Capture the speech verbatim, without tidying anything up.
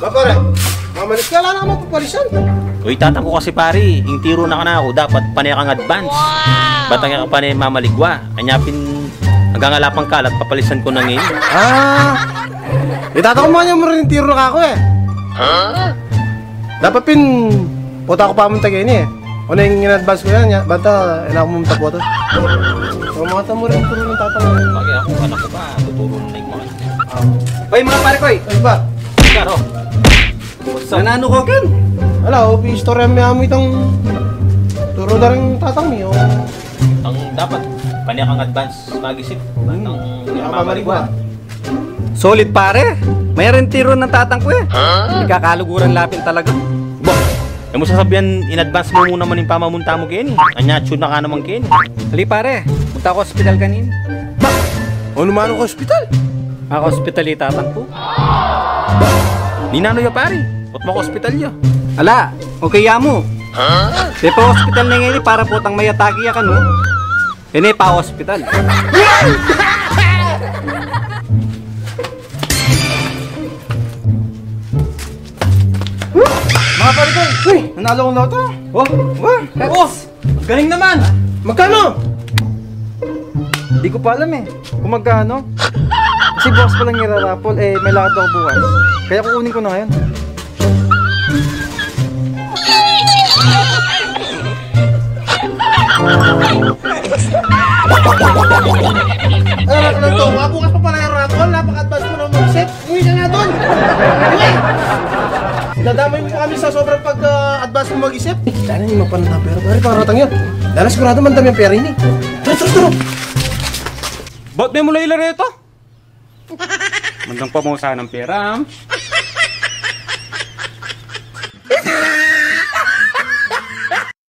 Ba, pare, mamalis ka, ala na ka mapapalisan. Uy, tatang ku kasi, pare, ing tiru na kanaku, dapat pane kang advance. Bat ang ka pane mamaligwa. Anya pin, anggang ala pang kalat, papalisan ku na ngeni. Ah, itatang ku, manya mu rin tiru na kaku e. Dapat pin, pota ku pa munta keni e. O na ing in-advance ku yan, ya, banta, ina ku munta pota. So, mata mu rin turu ning tatang. Pagi aku, anak ku pa, tuturu na ing mga. Oy, mga pare ko, oy. Ay, ba? Karo. Nananu ko ken? Ala, o, istorya mi amu itang turu da ring tatang mi, o. Ang dapat, pane kang advance mag-isip. Hmm. Ang mamaligwa. Solid, pare. Mayari ring tiru ning tatang ku e. Nagkakaluguran la pin talaga. Bah, e mu sasabian in-advance mu mu naman ing pamamunta mu keni. Anya atsu na ka naman keni. Ali, pare, munta ku ospital kanini. Bah, o nanu man ka ospital? Maka-ospital i tatang ku. Ninanu ya, pare? Ba't maka-ospital ya? Ala, okay ya mu. Pepa-ospital ne ngeni para potang may atake ya kanu. Ini pa-ospital. Mga pare ko, uy, nanalo kong loto. O, o, o. Galing naman! Magkano? Di ko pa alam e, kung magkano. Kasi bukas pa lang ira-raffle, e, may lakad ako bukas. Kaya kukunin ko na ngayon. Ay, anak ng to, bukas pa pala ira-raffle, napaka-advance mu na mag-isip. Uwi ka nga dun! Uwi! Nadamay mu pa kami sa sobrang pag, ah, advance mu mag-isip. Sana hindi mapanatang pera, pare, para tang yan. Dahil sigurado mandam yang pera ini. Tara, tara, tara! Ba't me mu la ila reta? Mandam pa mu sana ing pera, am?